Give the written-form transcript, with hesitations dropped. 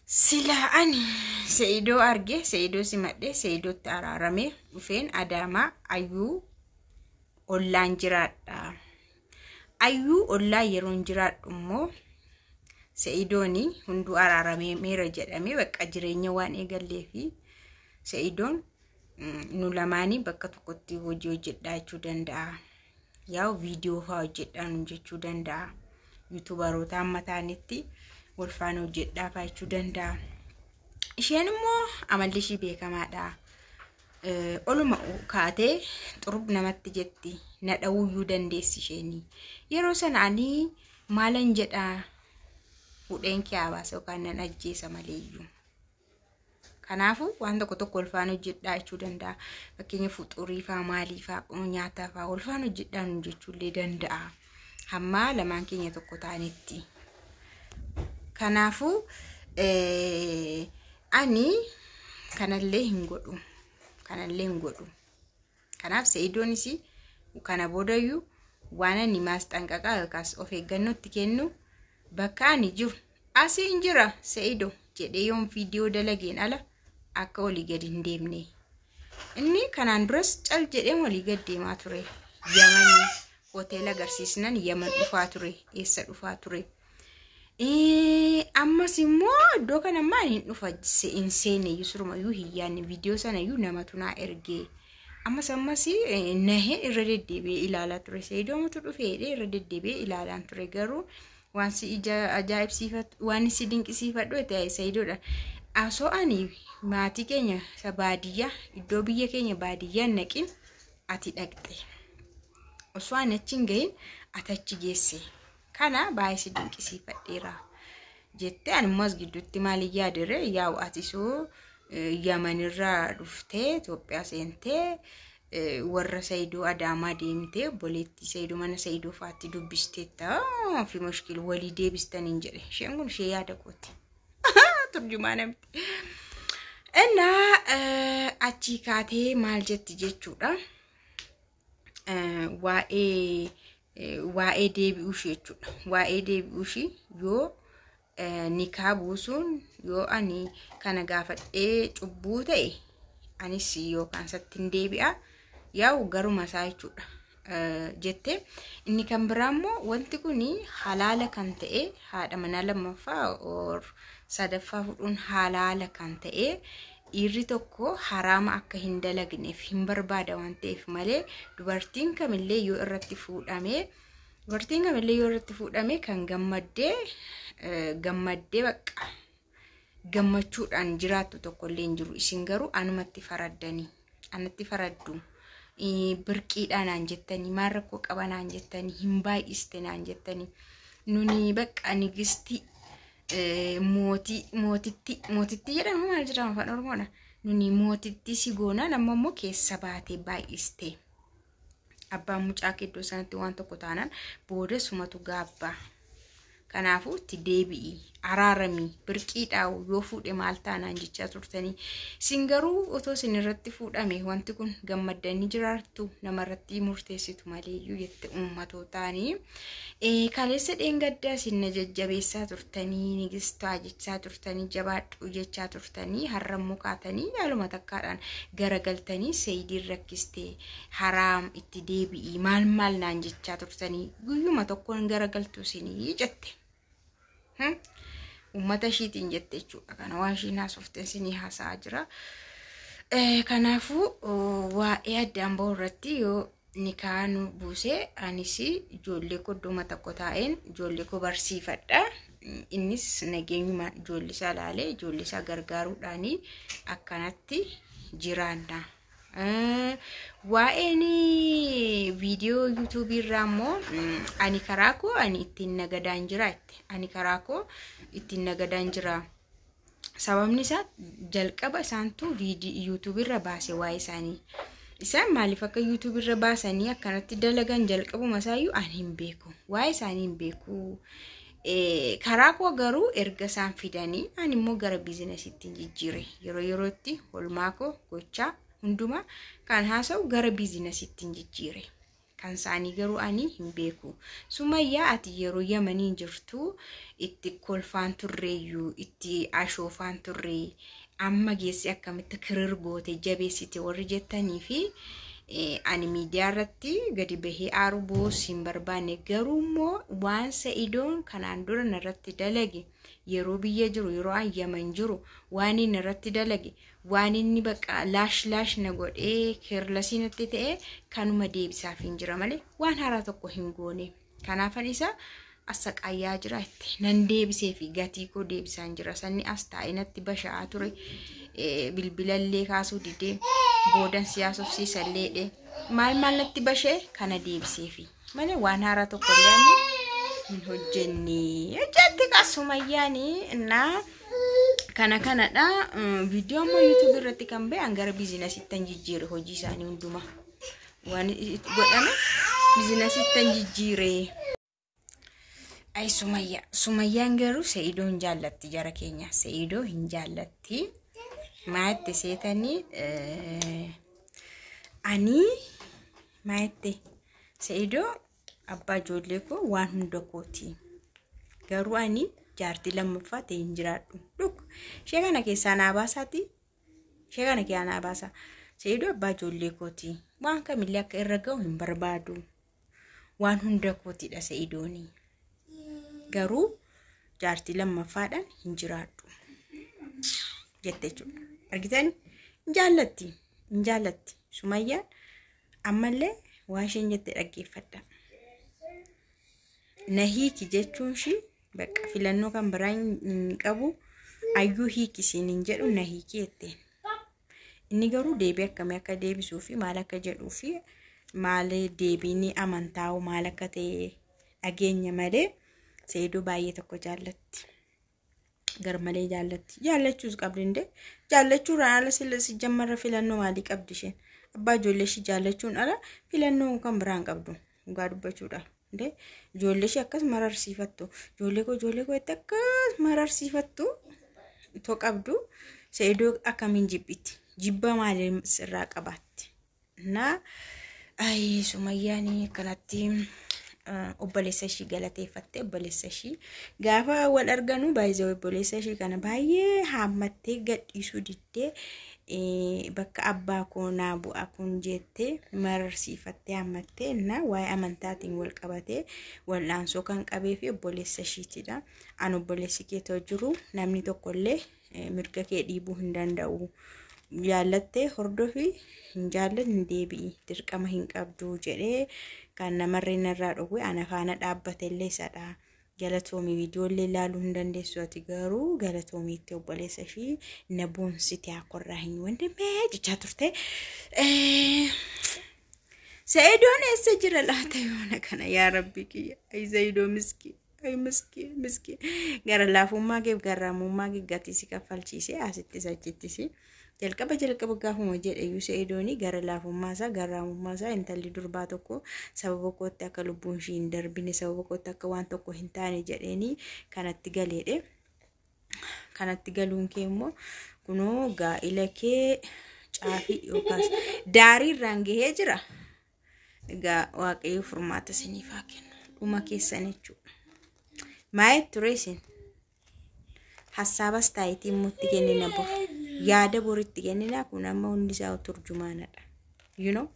Silaa ani Se'idoo arge, Se'idoo simadhe, Se'idootti araaramee dhufeen Adaamaa Ayyuu ollaan jiraadha. Ayyuu ollaa yeroon jiraadhu immoo Se'idooni hunduu araaramee meera jedhamee bakka jireenya waan eegallee fi Se'idoon nu lamaanii bakka tokkotti hojii hojjedhaa jechuu danda'a. Yaa'u viidiyoo fa'aa hojjedhaa nu jechuu danda'a. Yuutubaroota amma ta'anitti wal faana hojjedhaa fa'aa jechuu danda'a. Isheen immoo amalli ishii beekamaadha. Oluma kaatee xurub namatti jetti, na dha'uuyyuu dandeessi isheenii. Yeroo sana ani maalan jedhaa, hudheen kee baasa yookaan nan ajjeesa maleeyyuu. Kanaafuu waan tokko tokko wal faana hojjedhaa jechuu danda'a. Fakkeenya fuxurii fa'aa, maalii fa'aa, nyaata fa'aa wal faana hojjedhaa nu jechuullee danda'a. Hamma lamaan keenya tokko ta'anitti. Kanaafuu ani kanallee hin godhu. Kanallee hin godhu. Kanaaf Se'idoonis kana boodayyuu waan ani maasxanqaqaa yookaas of eeggannootti kennu, bakka ani jiru asiin jira Se'ido jedhee yoon viidiyoo dalageen ala akka olii gadi hin deemne. Inni kanaan duras cal jedhee olii gad deemaa ture. Yamanii hoteela agarsiisnan Yaman dhufaa ture. Eessa dhufaa ture? Ammas immoo iddoo kana ammaa hin dhufa hin seenne iyyuu, surumayyuu hin yaadne, viidiyoo sana iyyuu namatu naa ergee. Ammas nahee irra deddeebi'ee ilaalaa ture. Se'idoo amatu dhufee irra deddeebi'ee ilaalaan ture, garuu waan si ija ajaa'ibsiifatu, waan si dinqisiifadhu ta'e Se'idoodha. Osoo ani maatii keenya isa baadiyyaa, iddoo biyya keenya baadiyyaa naqin ati dhaqxe. Osoo ani achi hin gahin ati achi geesse. Kana baay'ee si dinqisiifadheera. Jettee ani immoo as gidduutti maaliin yaadere, yaa'u ati soo Yamanirraa dhuftee Itoophiyaa seentee warra Sayidoo Adaamaa deemtee obboleettii Sayidoo mana Sayidoo fa'aatti dubbisteetta fi mushkil walii deebistaniin jedhe. Isheen kun ishee yaada kooti. Turjumaa namti. Innaa achii kaatee maal jetti jechuudha. Waa'ee deebi'uu ishee jechuudha. Waa'ee deebi'uu ishee yoo nikaa buusuun, yoo ani kana gaafadhee cubbuu ta'e, anis yookaan satti hin deebi'a, yaa'u garuma isaa jechuudha jettee. Inni kan biraa immoo wanti kun halaala kan ta'e, haadha manaa lammaffaa or sadaffaa fuudhuun halaala kan ta'e, dhiirri tokko haraama akka hin dalagneef hin barbaada waan ta'eef malee, dubartiin kamillee yoo irratti fuudhame, dubartiin kamillee yoo irratti fuudhame kan gammaddee gammaddee bakka gammachuudhaan jiraattu tokkollee hin jiru. Isin garuu anumatti faraddanii, anatti faraddu. Birqiidhaa naan jettanii, maal rakkoo qaba naan jettanii, hin baay'iste naan jettanii. Nuni bakka nigistii, mootii, mootitti, mootitti jedhama, maal jedhama afaan Oromoodha. Nuni mootittii si goonaan amma immoo keessa baatee baay'iste. Abbaan mucaa iddoo sanatti waan tokko taanaan booda sumatu gaabbaa. Kanaafuu itti deebi'i, araaramii, birqiidhaa yoo fuudhe maal taanaan jechaa turtanii. Isin garuu otoo isin irratti fuudhame wanti kun gammaddanii jiraattu, namarratti murteessitu maleeyyuu jette uummatootaanii. Kaleessa dheengaddaa isin na jajjabeessaa turtanii, nigistaa jechaa turtanii, jabaadhu jechaa turtanii, har'a immoo kaatanii haaluma takkaadhaan garagaltanii Seeyidiin rakkistee, haraam, itti deebi'i, maal maal naan jechaa turtanii, guyyuma tokkoon garagaltu isinii jette. Uummata ishiitiin jette jechuudha. Kana waan ishiin haasofte isinii haasa'aa jira. Kanaafuu waa'ee addaan ba'u irratti yoo nikaa nu buuse, anis ijoollee koo iddoo tokko taa'een ijoollee koo barsiifadha. Innis nageenyumaan ijoollee isaa ilaalee ijoollee isaa gargaaruudhaan akkanatti jiraanna. Waa'een viidiyoo yuutuubii irraa immoo ani karaa koo ani ittiin nagadaan jira jette. Ani karaa koo ittiin nagadaan jira. Sababni isaa jalqaba isaantu yuutuubii irra baase waa'ee isaanii. Isaan maaliif akka yuutuubii irra baasanii akkanatti dalagan jalqabuma isaayyuu ani hin beeku. Waa'ee isaanii hin beeku. Karaa koo garuu erga isaan fidanii ani immoo gara biizinasiitti jijjiire. Yeroo yerootti olmaa koo gochaa hundumaa kan haasa'u gara biizinasiitti jijjiire. Kan isaanii garuu ani hin beeku. Sumayyaa ati yeroo Yamaniin jirtu itti kolfaan turreeyyuu, itti ashoofaan turree, amma geessi akkamitti kirir goote jabeessite warri jettanii fi ani miidiyaa irratti gadi bahee aaruu boos hin barbaanne. Garuu immoo waan Sa'idoon kanaan dura narratti dalage, yeroo biyya jiru, yeroo an Yaman jiru, waan inni irratti dalage, waan inni baqa laash laash na godhee keerlasii natti ta'e, kanuma deebisaaf hin jira malee waan haaraa tokko hin goone. Kanaafan isa assaqaayyaa jira itti nan deebisee fi gatii koo deebisaan jira. Sanni as taa'ee natti basha'aa ture, bilbilallee kaasuu didee, boodan siyaasofsiisallee dhe maal maal natti bashee kana deebisee fi malee waan haaraa tokko illee ani hin hojjenne jette qasumayyaani. Innaa kana kanadha. Viidiyoo ammoo YouTube irratti kan ba'e an gara biizinasitti tan jijjiire, hojii isaanii hundumaa waan godhame biizinasitti tan jijjiire. Ay Sumayyaa, Sumayyaan garuu Sa'idoo hin jaallatti, jara keenya, Sa'idoo hin jaallatti. Maa itti seetanii ani maa itti Sa'idoo abbaa ijoollee koo, waan hunda kooti. Garuu ani jaartii lammaffaa ta'e hin jiraadhu. Dhuk ishee kana keessaa naa baasaati. Ishee kana keessaa naa baasa. Sa'idoo abbaa ijoollee kooti. Waan kamillee akka irra ga'u hin barbaadu. Waan hunda kootidha Sa'idooni. Garuu jaartii lammaffaadhaan hin jiraadhu jette jechuudha. Argitani? Hin jaallatti. Hin jaallatti. Sumayyaan ammallee waan isheen jette dhaggeeffadha. Na hiiki jechuun ishii bakka filannoo kan biraa hin qabu. Ayyuu hiiki siin hin jedhu, na hiiki jetteen. Inni garuu deebii akkamii akka deebisuu fi maal akka jedhuu fi maal deebiin amantaa maal akka ta'e dhageenya malee Seeduu baay'ee tokko jaallatti. Garmalee jaallatti. Jaallachuus qabdi indee. Jaallachuudhaan ala si jammarra filannoo maalii qabdi isheen? Abbaa ijoollee ishii jaallachuun ala filannoo kan biraan qabdu. Dhugaa dubbachuudhaaf. Indee ijoollee ishee akkas mararsiifattu. Ijoollee koo, ijoollee koo itti akkas mararsiifattu itoo qabdu Seedoo akkamiin jibbiti? Jibba maalii sirraa qabaatti? Na ayi Sumayyaan akkanatti obboleessa ishii galateeffatte. Obboleessa ishii gaafa wal arganu baay'ee obboleessa ishii kana baay'ee haammattee gadhiisuu diddee, bakka abbaa koo naa bu'a kun jettee mararsiifattee haammattee. Na waa'ee amantaatiin wal qabatee wal'aansoo kan qabee fi obboleessa ishiitidha. An obboleessi keetoo jiru namni tokkollee mirga kee dhiibuu hin danda'u. Jaallattee hordofi, hin jaallatne hin deebi'i, dirqama hin qabdu jedhee kan namarree narraa dhowwe ana faana dhaabbatellee isadha. Galatoomii, viidiyoollee ilaaluu hin dandeessu ati, garuu galatoomiitti obboleessa ishii na boonsite akkorraa hin wandimee jechaa turte. Sa'idoon eessa jira laata yoona kana? Yaa rabbi kiyya, ay Sa'idoo miskii. Ay miskii miskii, gara laafummaa keef garraamummaa kee gatii si kaffalchiise asittis achittis. Jalqaba jalqaba gaafuma jedhe iyyuu Sa'idooni gara laafummaa isaa, garraamummaa isaa, intalli durbaa tokko sababa kootti akka lubbuun ishii hin darbine, sababa kootti akka waan tokko hin taane jedheeni kanatti galeedhe. Kanatti galuun kee immoo kunoo gaa'ila kee caafii yookaas daarii irraan gahee jira. Egaa Waaqayyo furmaata isiniif haa kennu. Dhuma keessan jechuudha. Maayet ture isin? Hassaabas taayitii immoo itti kennina bor. Yaada boritti kennina, kun amma hundi isaa turjumaanadha. You know?